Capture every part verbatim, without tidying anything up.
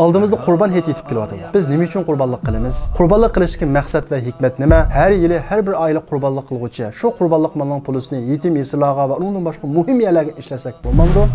ئالدىمىزدا قۇربان ھېيت يېتىپ كېلىۋاتىدۇ. بىز نېمە ئۈچۈن قۇربانلىق قىلىمىز؟ قۇربانلىق قىلىشتىكى مەقسەت ۋە ھېكمەت نېمە؟ ھەر يىلى ھەر بىر ئائىلە قۇربانلىق قىلغۇچە شۇ قۇربانلىق مالنىڭ پۇلىسىنى يېتىم يېسىرلارغا ۋە ئۇنىڭدىن باشقا مۇھىم يەرلەرگە ئىشلەتسەك بولمامدۇ؟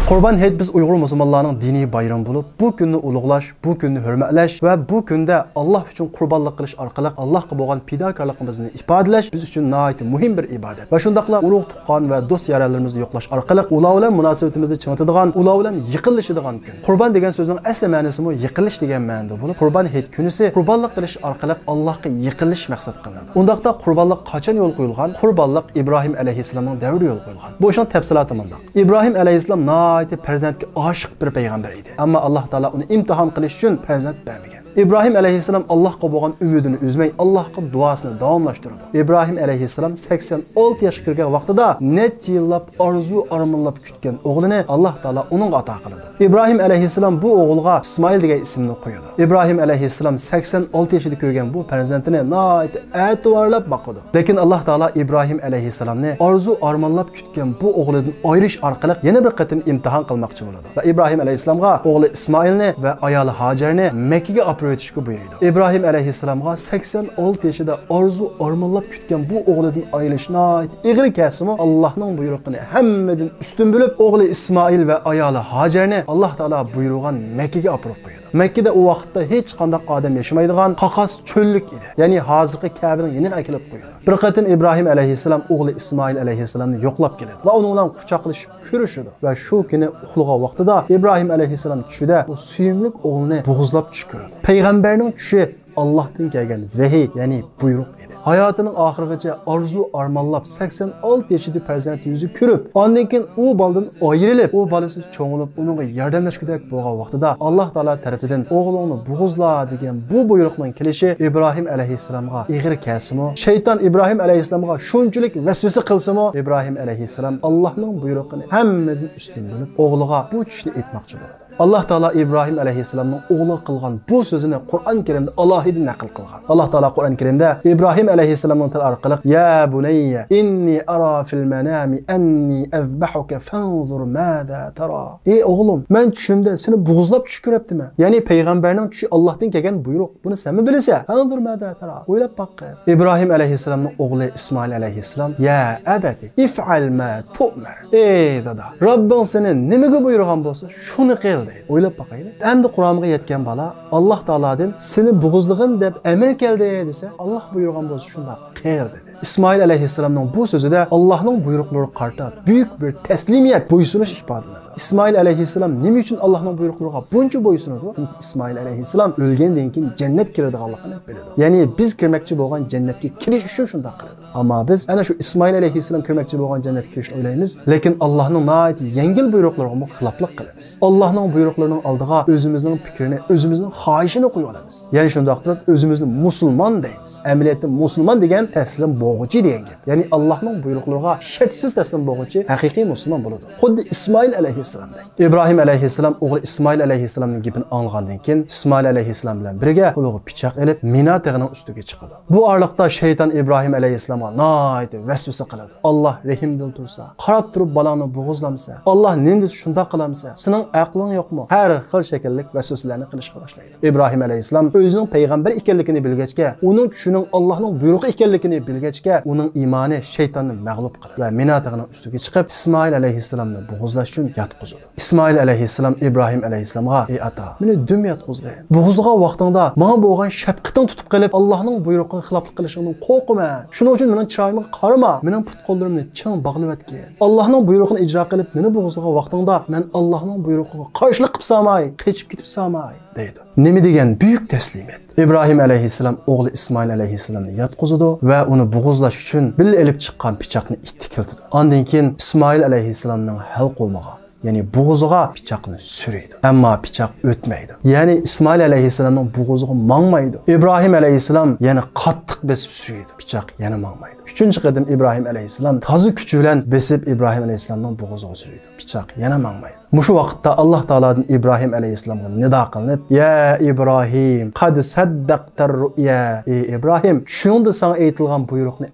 قۇربان ھېيت بىز ئۇيغۇر مۇسۇلمانلارنىڭ دىنىي بايرىمى بولۇپ، بۇ كۈننى ئۇلۇغلاش، بۇ كۈننى ھۆرمەتلەش ۋە بۇ كۈندە ئاللاھ ئۈچۈن قۇربانلىق قىلىش ئارقىلىق ئاللاھقا بولغان پىداكارلىقىمىزنى ئىپادىلەش بىز ئۈچۈن ناھايىتى مۇھىم بىر ئىبادەت. ۋە شۇنداقلا ئۇرۇق تۇغقان ۋە دوست يارەنلىرىمىزنى يوقلاش ئارقىلىق ئۇلار بىلەن مۇناسىۋىتىمىزنى چىڭىتىدىغان، ئۇلار بىلەن يېقىنلىشىدىغان كۈن. قۇربان دېگەن سۆزنىڭ ئەسلى مەنىسىمۇ يېقىنلىش دېگەن مەنىدە بولۇپ، قۇربان ھېيت كۈنىسى قۇربانلىق قىلىش ئارقىلىق ئاللاھقا يېقىنلىشىش مەقسەت قىلىنىدۇ. ئۇنداقتا قۇربانلىق قاچان يولغا قويۇلغان؟ قۇربانلىق ئىبراھىم ئەلەيھىسسالامنىڭ دەۋرىدە يولغا قويۇلغان. بۇ ئىشنىڭ تەپسىلاتى مۇنداق. ئىبراھىم ئەلەيھىسسالام ناھايىتى پەرزەنتكە ئاشىق بىر پەيغەمبەر ئىدى. ئەمما ئاللاھ تائالا ئۇنى ئىمتىھان قىلىش ئۈچۈن پەرزەنت بەرمىگەن. ئىبراھىم ئەلەيھىسسالام ئاللاھقا بولغان ئۈمىدىنى ئۈزمەي، ئاللاھقا دۇئاسىنى داۋاملاشتۇرىدۇ. ئىبراھىم ئەلەيھىسسالام سەكسەن ئالتە ياشقا كىرگەن ۋاقتىدا نەچچە يىللاپ ئارزۇ ئارمانلاپ كۈتكەن ئوغلىنى ئاللاھ تائالا ئۇنىڭغا ئاتا قىلىدۇ. ئىبراھىم ئەلەيھىسسالام بۇ ئوغۇلغا ئىسمائىل دېگەن ئىسىمنى قويىدۇ. ئىبراھىم ئەلەيھىسسالام سەكسەن ئالتە يېشىدا كۆرگەن بۇ پەرزەنتىنى ناھايىتى ئەتىۋارلاپ باقىدۇ. لېكىن ئاللاھ تائالا ئىبراھىم ئەلەيھىسسالامنى ئارزۇ ئارمانلاپ كۈتكەن بۇ ئوغلىدىن ئايرىش ئارقىلىق يەنە بىر قېتىم ئىمتىھان قىلماقچى بولىدۇ. ۋە ئىبراھىم ئەلەيھىسسالامغا ئوغلى ئىسمائىلنى ۋە ئايالى ھاجەرنى مەككىگە ئاپىرىۋېتىشكە بۇيرۇيدۇ. ئىبراھىم ئەلەيھىسسالامغا سەكسەن ئالتە يېشىدا ئارزۇ ئارمانلاپ كۈتكەن بۇ ئوغلىدىن ئايرىلىش ناھايىتى ئېغىر كەلسىمۇ، ئاللاھنىڭ بۇيرۇقىنى ھەممىدىن ئۈستۈن بىلىپ، ئوغلى ئىسمائىل ۋە ئايالى ھاجەرنى ئاللاھ تائالا بۇيرۇغان مەككىگە ئاپىرىپ قويىدۇ. مەككىدە ئۇ ۋاقىتتا ھېچقانداق ئادەم ياشىمايدىغان قاقاس چۆللۈك ئىدى. يەنى ھازىرقى كەبىنىڭ يېنىغا ئەكېلىپ قويىدۇ. بىر قېتىم ئىبراھىم ئەلەيھىسسالام ئوغلى ئىسمائىل ئەلەيھىسسالامنى يوقلاپ كېلىدۇ ۋە ئۇنىڭ بىلەن قۇچاقلىشىپ كۆرۈشىدۇ. ۋە شۇ كۈنى ئۇخلىغان ۋاقتىدا ئىبراھىم ئەلەيھىسسالام چۈشىدە ئۇ سۆيۈملۈك ئوغلىنى بوغۇزلاپ چۈش كۆرىدۇ. پەيغەمبەرنىڭ چۈشى ئاللاھتىن كەلگەن ۋەھىي، يەنى بۇيرۇق ئىدى. ھاياتىنىڭ ئاخىرىغىچە ئارزۇ ئارمانلاپ سەكسەن ئالتە يېشىدا پەرزەنت يۈزى كۆرۈپ، ئاندىن كېيىن ئۇ بالىدىن ئايرىلىپ، ئۇ بالىسى چوڭىيىپ، ئۇنىڭغا ياردەملەشكۈدەك بولغان ۋاقتىدا، ئاللاھ تائالا تەرىپىدىن «ئوغلۇڭنى بوغۇزلا» دېگەن بۇ بۇيرۇقنىڭ كېلىشى ئىبراھىم ئەلەيھىسسالامغا ئېغىر كەلسىمۇ، شەيتان ئىبراھىم ئەلەيھىسسالامغا شۇنچىلىك ۋەسۋەسە قىلسىمۇ، ئىبراھىم ئەلەيھىسسالام ئاللاھنىڭ بۇيرۇقىنى ھەممىدىن ئۈستۈن بىلىپ، ئوغلىغا بۇ چۈشنى ئېيتماقچى بولىدۇ. ئاللاھ تائالا ئىبراھىم ئەلەيھىسسالامنىڭ ئوغلىغا قىلغان بۇ سۆزىنى قۇرئان كەرىمدە ئالاھىدە نەقىل قىلغان. ئاللاھ تائالا قۇرئان كەرىمدە ئىبراھىم ئەلەيھىسسالامنىڭ تىلى ئارقىلىق: «يا بني إني أرى في المنام أني أذبحك فانظر ماذا ترى». «ئەي ئوغلۇم، مەن چۈشۈمدە سېنى بوغۇزلاپ چۈش كۆرۈپتىمەن.» يەنى پەيغەمبەرنىڭ چۈشى ئاللاھتىن كەلگەن بۇيرۇق. بۇنى سەنمۇ بىلىسەن. «فانظر ماذا ترى». ئويلاپ باققىن. ئىبراھىم ئەلەيھىسسالامنىڭ ئوغلى ئىسمائىل ئەلەيھىسسالام: «يا أبت افعل ما تؤمر». «ئەي دادا، رەببىڭ سېنى نېمىگە بۇيرۇغان بولسا، شۇنى قىل» دەيدۇ. ئويلاپ باقايلى. ئەمدى قۇرامىغا يەتكەن بالا ئاللاھ تائالادىن «سېنى بوغۇزلىغىن» دەپ ئەمىر كەلدى دېسە، ئاللاھ بۇيرۇغان بولسا شۇنداق قىل دېدى. ئىسمائىل ئەلەيھىسسالامنىڭ بۇ سۆزىدە ئاللاھنىڭ بۇيرۇقلىرىغا قارىتا بۈيۈك بىر تەسلىمىيەت، بويسۇنۇش ئىپادىلىنىدۇ. ئىسمائىل ئەلەيھىسسالام نېمە ئۈچۈن ئاللاھنىڭ بۇيرۇقلىرىغا بۇنچە بويسۇنىدۇ؟ چۈنكى ئىسمائىل ئەلەيھىسسالام ئۆلگەندىن كېيىن جەننەتكە كىرىدىغانلىقىنى بىلىدۇ. يەنى بىز كىرمەكچى بولغان جەننەتكە كىرىش ئۈچۈن شۇنداق قىلىدۇ. ئەمما بىز ئەنە شۇ ئىسمائىل ئەلەيھىسسالام كىرمەكچى بولغان جەننەتكە كىرىشنى ئويلايمىز، لېكىن ئاللاھنىڭ ناھايىتى يەڭگىل بۇيرۇقلىرىغىمۇ خىلاپلىق قىلىمىز. ئاللاھنىڭ بۇيرۇقلىرىنىڭ ئالدىغا ئۆزىمىزنىڭ پىكرىنى، ئۆزىمىزنىڭ خاھىشىنى قويۇۋالىمىز. يەنە شۇنداق تۇرۇپ ئۆزىمىزنى مۇسۇلمان دەيمىز. ئەمەلىيەتتە مۇسۇلمان دېگەن تەسلىم بولغۇچى دېگەن گەپ. يەنى ئاللاھنىڭ بۇيرۇقلىرىغا شەرتسىز تەسلىم بولغۇچى ھەقىقىي مۇسۇلمان بولىدۇ. خۇددى ئىسمائىل ئەلەيھىسسالامدەك. ئىبراھىم ئەلەيھىسسالام ئوغلى ئىسمائىل ئەلەيھىسسالامنىڭ گېپىنى ئاڭلىغاندىن كېيىن، ئىسمائىل ئەلەيھىسسالام بىلەن بىرگە قولىغا پىچاق ئېلىپ، مىنا تېغىنىڭ ئۈستىگە چىقىدۇ. بۇ ئارىلىقتا شەيتان ئىبراھىم ئەلەيھىسسالامغا ناھايىتى ۋەسۋەسە قىلىدۇ. «ئاللاھ رەھىمدىل تۇرسا، قاراپ تۇرۇپ بالاڭنى بوغۇزلامسەن؟ ئاللاھ نېمە دېسە شۇنداق قىلامسەن؟ سېنىڭ ئەقلىڭ يوقمۇ؟» ھەر خىل شەكىللىك ۋەسۋەسىلەرنى قىلىشقا باشلايدۇ. ئىبراھىم ئەلەيھىسسالام ئۆزىنىڭ پەيغەمبەر ئىكەنلىكىنى بىلگەچكە، ئۇنىڭ چۈشىنىڭ ئاللاھنىڭ بۇيرۇقى ئىكەنلىكىنى بىلگەچكە، ئۇنىڭ ئىمانى شەيتاننى مەغلۇپ قىلىدۇ ۋە مىنا تېغىنىڭ ئۈستىگە چىقىپ، ئىسمائىل ئەلەيھىسسالامنى بوغۇزلاش ئۈچۈن ياتقۇزىدۇ. ئىسمائىل ئەلەيھىسسالام ئىبراھىم ئەلەيھىسسالامغا: «ئەي ئاتا، مېنى دۈم ياتقۇزغىن. بوغۇزلىغان ۋاقتىڭدا ماڭا بولغان شەپقىتىڭ تۇتۇپ قېلىپ، ئاللاھنىڭ بۇيرۇقىغا خىلاپلىق قىلىشىڭدىن قورقىمەن. شۇنىڭ ئۈچۈن مېنىڭ چىرايىمغا قارىما، مېنىڭ پۇت-قوللىرىمنى چىڭ باغلىۋەتكىن. ئاللاھنىڭ بۇيرۇقىنى ئىجرا قىلىپ، مېنى بوغۇزلىغان ۋاقتىڭدا مەن ئاللاھنىڭ بۇيرۇقىغا قارشىلىق قىلىپ سالماي، قېچىپ كېتىپ سالماي» دەيدۇ. نېمە دېگەن بۈيۈك تەسلىمىيەت! ئىبراھىم ئەلەيھىسسالام ئوغلى ئىسمائىل ئەلەيھىسسالامنى ياتقۇزىدۇ ۋە ئۇنى بوغۇزلاش ئۈچۈن بىللە ئېلىپ چىققان پىچاقنى ئىتتىكلىتىدۇ. ئاندىن كېيىن ئىسمائىل ئەلەيھىسسالامنىڭ ھەلقۇمىغا، يەنى بوغۇزىغا پىچاقنى سۈرىدۇ. ئەمما پىچاق ئۆتمەيدۇ. يەنى ئىسمائىل ئەلەيھىسسالامنىڭ بوغۇزىغا ماڭمايدۇ. ئىبراھىم ئەلەيھىسسالام يەنە قاتتىق بېسىپ سۈرىدۇ. پىچاق يەنە ماڭمايدۇ. ئۈچىنچى قېتىم ئىبراھىم ئەلەيھىسسالام تازا كۈچى بىلەن بېسىپ ئىبراھىم ئەلەيھىسسالامنىڭ بوغۇزىغا سۈرىدۇ. پىچاق يەنە ماڭمايدۇ. مۇشۇ ۋاقىتتا ئاللاھ تائالادىن ئىبراھىم ئەلەيھىسسالامغا نىدا قىلىنىپ، يا ئىبراھىم، قەد سەددەقتەر رۇئيا. ئى ئىبراھىم، چۈشۈڭدە ساڭا ئېيتىلغان بۇيرۇقنى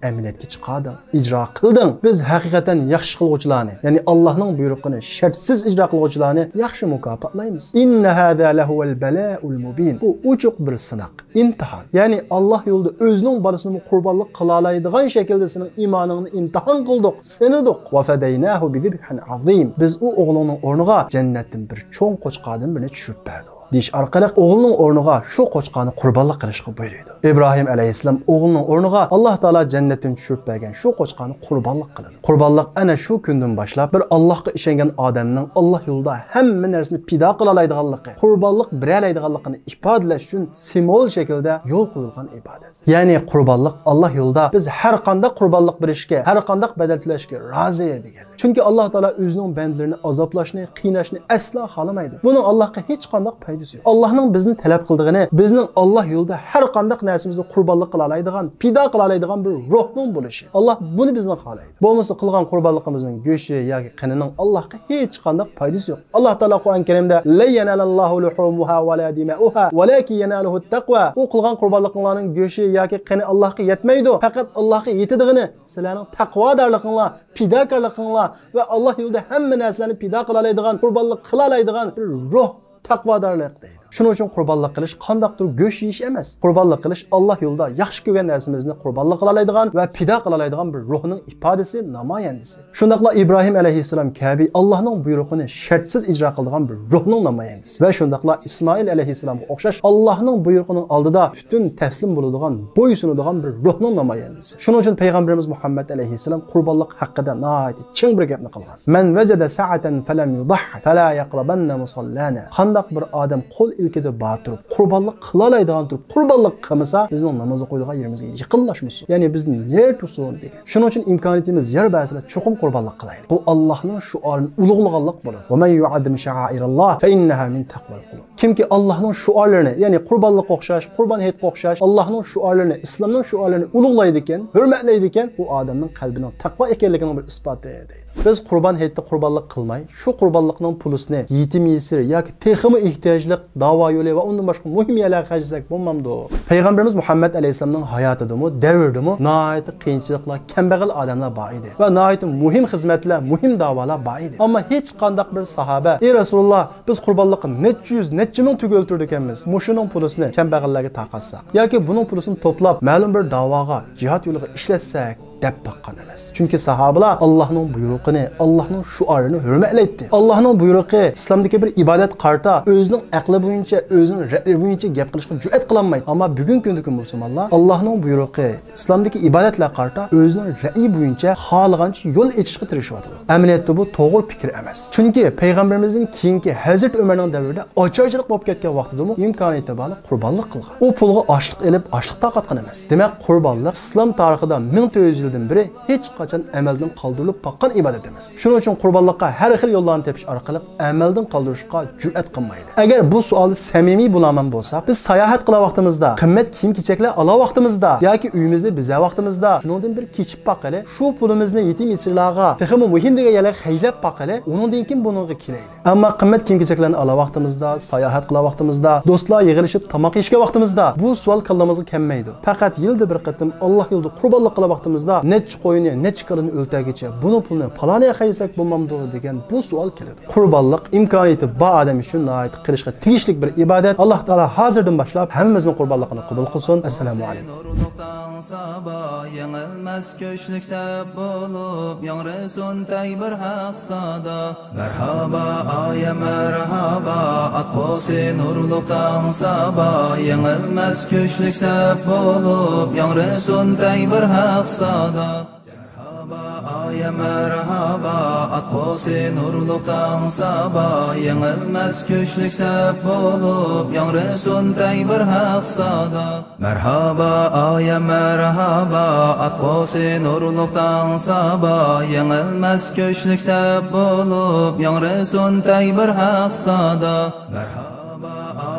ئەمەلىيەتكە چىقاردىڭ، ئىجرا قىلدىڭ. بىز ھەقىقەتەن ياخشى قىلغۇچىلارنى، يەنى ئاللاھنىڭ بۇيرۇقىنى شەرتسىز ئىجرا قىلغۇچىلارنى ياخشى مۇكاپاتلايمىز. ئىننە ھازا لەھۇۋەل بەلائۇل مۇبىن. بۇ ئوچۇق بىر سىناق. ئىمتىھان. يەنى ئاللاھ يولىدا ئۆزىنىڭ بالىسىنىمۇ قۇربانلىق قىلالايدىغان شەكىلدە سېنىڭ ئىمانىڭنى ئىمتىھان قىلدۇق، سىنىدۇق. ۋەفەدەيناھۇ بىزىبھىن ئازىم. بىز ئۇ ئوغلۇڭنىڭ ئورنىغا جەننەتتىن بىر چوڭ قوچقاردىن بىرنى چۈشۈرۈپ بەردۇق، دېيىش ئارقىلىق ئوغلىنىڭ ئورنىغا شۇ قوچقارنى قۇربانلىق قىلىشقا بۇيرۇيدۇ. ئىبراھىم ئەلەيھىسسالام ئوغلىنىڭ ئورنىغا ئاللاھ تائالا جەننەتتىن چۈشۈرۈپ بەرگەن شۇ قوچقارنى قۇربانلىق قىلىدۇ. قۇربانلىق ئەنە شۇ كۈندىن باشلاپ بىر ئاللاھقا ئىشەنگەن ئادەمنىڭ ئاللاھ يولىدا ھەممە نەرسىنى پىدا قىلالايدىغانلىقى، قۇربانلىق بېرەلەيدىغانلىقىنى ئىپادىلەش ئۈچۈن سىمۋول شەكلىدە يول قويۇلغان ئىبادەت. يەنى قۇربانلىق ئاللاھ يولىدا بىز ھەر قانداق قۇربانلىق بېرىشكە، ھەر قانداق بەدەل تۆلەشكە رازى دېگەن. چۈنكى ئاللاھ تائالا ئۆزىنىڭ بەندىلىرىنى ئازابلاشنى، قىيناشنى ئەسلا خالىمايدۇ. بۇنىڭ ئاللاھقا ھېچقانداق پايدىسى يوق. ئاللاھنىڭ بىزدىن تەلەپ قىلىدىغىنى، بىزنىڭ ئاللاھ يولىدا ھەر قانداق نەرسىمىزنى قۇربانلىق قىلالايدىغان، پىدا قىلالايدىغان بىر روھنىڭ بولۇشى. ئاللاھ بۇنى بىزدىن خالايدۇ. بولمىسا قىلغان قۇربانلىقىمىزنىڭ گۆشى ياكى قېنىنىڭ ئاللاھقا ھېچقانداق پايدىسى يوق. ئاللاھ تائالا قۇرئان كەرىمدە، لەن يەنالەللاھۇ لۇھۇمۇھا ۋەلا دىمائۇھا ۋەلاكىن يەنالۇھۇت تەقۋا. ئۇ قىلغان قۇربانلىقىڭلارنىڭ گۆشى ياكى قېنى ئاللاھقا يەتمەيدۇ. پەقەت ئاللاھقا يېتىدىغىنى سىلەرنىڭ تەقۋادارلىقىڭلار، پىداكارلىقىڭلار ۋە ئاللاھ يولىدا ھەممە نەرسىلەرنى پىدا قىلالايدىغان، قۇربانلىق قىلالايدىغان بىر روھ، تەقۋادارلىق دەيدۇ. شۇنىڭ ئۈچۈن قۇربانلىق قىلىش قانداقتۇر گۆش يېيىش ئەمەس. قۇربانلىق قىلىش ئاللاھ يولىدا ياخشى كۆرگەن نەرسىمىزنى قۇربانلىق قىلالايدىغان ۋە پىدا قىلالايدىغان بىر روھنىڭ ئىپادىسى، نامايەندىسى. شۇنداقلا ئىبراھىم ئەلەيھىسسالام كەبى ئاللاھنىڭ بۇيرۇقىنى شەرتسىز ئىجرا قىلىدىغان بىر روھنىڭ نامايەندىسى ۋە شۇنداقلا ئىسمائىل ئەلەيھىسسالامغا ئوخشاش ئاللاھنىڭ بۇيرۇقىنىڭ ئالدىدا پۈتۈن تەسلىم بولىدىغان، بويسۇنىدىغان بىر روھنىڭ نامايەندىسى. شۇنىڭ ئۈچۈن پەيغەمبىرىمىز مۇھەممەد ئەلەيھىسسالام قۇربانلىق ھەققىدە ناھايىتى چىڭ بىر گەپنى قىلغان. مەن ۋەجەدە سەئەتەن فەلەم يۇدەھھە فەلا يەقرەبەننە مۇسەللانە. قانداق بىر ئادەم قول ئىلكىدە بار تۇرۇپ قۇربانلىق قىلالايدىغان تۇرۇپ قۇربانلىق قىلمىسا، بىزنىڭ ناماز ئوقۇيدىغان يېرىمىزگە يېقىنلاشمىسۇن، يەنى بىزدىن نېرى تۇرسۇن دېگەن. شۇنىڭ ئۈچۈن ئىمكانىيىتىمىز يار بەرسىلا چوقۇم قۇربانلىق قىلايلى. بۇ ئاللاھنىڭ شوئارىنى ئۇلۇغلىغانلىق بولىدۇ. ۋە مەن يۇئەززىم شەئائىرەللاھ فەئىننەھا مىن تەقۋەل قۇلۇب. كىمكى ئاللاھنىڭ شوئارلىرىنى، يەنى قۇربانلىققا ئوخشاش، قۇربان ھېيتقا ئوخشاش، ئاللاھنىڭ شوئارلىرىنى، ئىسلامنىڭ شوئارلىرىنى ئۇلۇغلايدىكەن، ھۆرمەتلەيدىكەن، ئۇ ئادەمنىڭ قەلبىنىڭ تەقۋا ئىكەنلىكىنىڭ بىر ئىسپاتى دەيدۇ. بىز قۇربان ھېيتتا قۇربانلىق قىلماي، شۇ قۇربانلىقنىڭ پۇلىسىنى يېتىم يېسىر ياكى تېخىمۇ ئېھتىياجلىق داۋا يولى ۋە ئۇندىن باشقا مۇھىم يەرلەرگە خەجلىسەك بولمامدۇ؟ پەيغەمبىرىمىز مۇھەممەد ئەلەيھىسسالامنىڭ ھاياتىدىمۇ، دەۋرىدىمۇ ناھايىتى قىيىنچىلىقلار، كەمبەغەل ئادەملەر بار ئىدى ۋە ناھايىتى مۇھىم خىزمەتلەر، مۇھىم داۋالار بار ئىدى. ئەمما ھېچقانداق بىر ساھابە، ئى رەسۇلۇللاھ، بىز قۇربانلىققا نەچچە يۈز، نەچچە مىڭ تۈگۈل تۈرىدىكەنمىز، مۇشۇنىڭ پۇلىسىنى كەمبەغەللەرگە تارقاتساق ياكى بۇنىڭ پۇلىسىنى توپلاپ مەلۇم بىر داۋاغا، جىھاد يولىغا ئىشلەتسەك، دەپ باققان ئەمەس. چۈنكى ساھابىلار ئاللاھنىڭ بۇيرۇقىنى، ئاللاھنىڭ شوئارىنى ھۆرمەتلەيتتى. ئاللاھنىڭ بۇيرۇقى ئىسلامدىكى بىر ئىبادەت قارىتا ئۆزىنىڭ ئەقلى بويىچە، ئۆزىنىڭ رەئيى بويىچە گەپ قىلىشقا جۈرئەت قىلالمايتتى. ئەمما بۈگۈنكى كۈندىكى مۇسۇلمانلار ئاللاھنىڭ بۇيرۇقى ئىسلامدىكى ئىبادەتلەرگە قارىتا ئۆزىنىڭ رەئيى بويىچە خالىغانچە يول ئېچىشقا تىرىشىۋاتىدۇ. ئەمەلىيەتتە بۇ توغرا پىكىر ئەمەس. چۈنكى پەيغەمبىرىمىزدىن كېيىنكى ھەزرىتى ئۆمەرنىڭ دەۋرىدە ئاچارچىلىق بولۇپ كەتكەن ۋاقتىدىمۇ ئىمكانىيىتى بارلىق قۇربانلىق قىلغان. ئۇ پۇلغا ئاشلىق ئېلىپ، ئاشلىق تارقاتقان ئەمەس. دېمەك، قۇربانلىق ئىسلام تارىخىدا مىڭ تۆت يۈز يىلدىن بېرى ھېچقاچان ئەمەلدىن قالدۇرۇلۇپ باققان ئىبادەت ئەمەس. شۇنىڭ ئۈچۈن قۇربانلىققا ھەر خىل يوللارنى تېپىش ئارقىلىق ئەمەلدىن قالدۇرۇشقا جۈرئەت قىلمايلى. ئەگەر بۇ سوئالدا سەمىمىي بولارمەن بولساق، بىز ساياھەت قىلار ۋاقتىمىزدا، قىممەت كىيىم-كېچەكلەر ئالار ۋاقتىمىزدا ياكى ئۆيىمىزنى بېزەر ۋاقتىمىزدا، شۇنىڭدىن بىر كېچىپ باققىلى، شۇ پۇلىمىزنى يېتىم-يېسىرلارغا، تېخىمۇ مۇھىم دېگەن يەرلەرگە خەجلەپ باققىلى، ئۇنىڭدىن كېيىن بۇنىڭغا كېلەيلى. ئەمما قىممەت كىيىم-كېچەكلەرنى ئالا ۋاقتىمىزدا، ساياھەت قىلا ۋاقتىمىزدا، دوستلار يىغىلىشىپ تاماق يېيىشكەن ۋاقتىمىزدا بۇ سوئال كاللىمىزغا كەلمەيدۇ. پەقەت يىلدا بىر قېتىم ئاللاھ يولىدا قۇربانلىق قىلا ۋاقتىمىزدا نەچچە قوينى، نەچچە كالىنى ئۆلتۈرگىچە بۇنىڭ پۇلىنى پالانىيەگە خەجلىسەك بولمامدۇ دېگەن بۇ سوئال كېلىدۇ. قۇربانلىق ئىمكانىيىتى بار ئادەم ئۈچۈن ناھايىتى قىلىشقا تېگىشلىك بىر ئىبادەت. ئاللاھ تائالا ھازىردىن باشلاپ ھەممىمىزنىڭ قۇربانلىقىنى قەبۇل قىلسۇن. ئەسسالامۇ ئەلەيكۇم. نۇرلۇق تاڭ سابا، يېڭىلمەس كۈچلۈك سەپ بولۇپ، ياڭرىسۇن تەكبىر ھەق سادا. مەرھابا، ئايە مەرھابا، ئاتقۇسى نۇرلۇق تاڭ سابا، يېڭىلمەس كۈچلۈك سەپ بولۇپ، ياڭرىسۇن تەكبىر ھەق سادا. مەرھابا، ئايە مەرھابا، ئاتقۇسى نۇرلۇق تاڭ سابا، يېڭىلمەس كۈچلۈك سەپ بولۇپ، ياڭرىسۇن تەكبىر ھەق سادا. مەرھابا، ئايە مەرھابا، ئاتقۇسى نۇرلۇق تاڭ سابا، يېڭىلمەس كۈچلۈك سەپ بولۇپ، ياڭرىسۇن تەكبىر ھەق سادا. مەرھابا،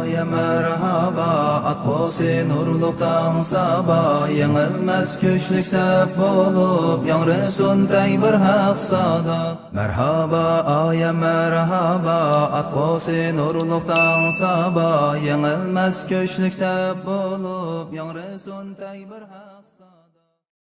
يا مەرھابا، ئاتقۇسى نۇرلۇق تاڭ سابا، يېڭىلمەس كۈچلۈك سەپ بولۇپ، ياڭرىسۇن تەكبىر ھەق سادا. مەرھابا، ئايە مەرھابا، ئاتقۇسى نۇرلۇق تاڭ سابا، يېڭىلمەس كۈچلۈك سەپ بولۇپ، ياڭرىسۇن تەكبىر ھەق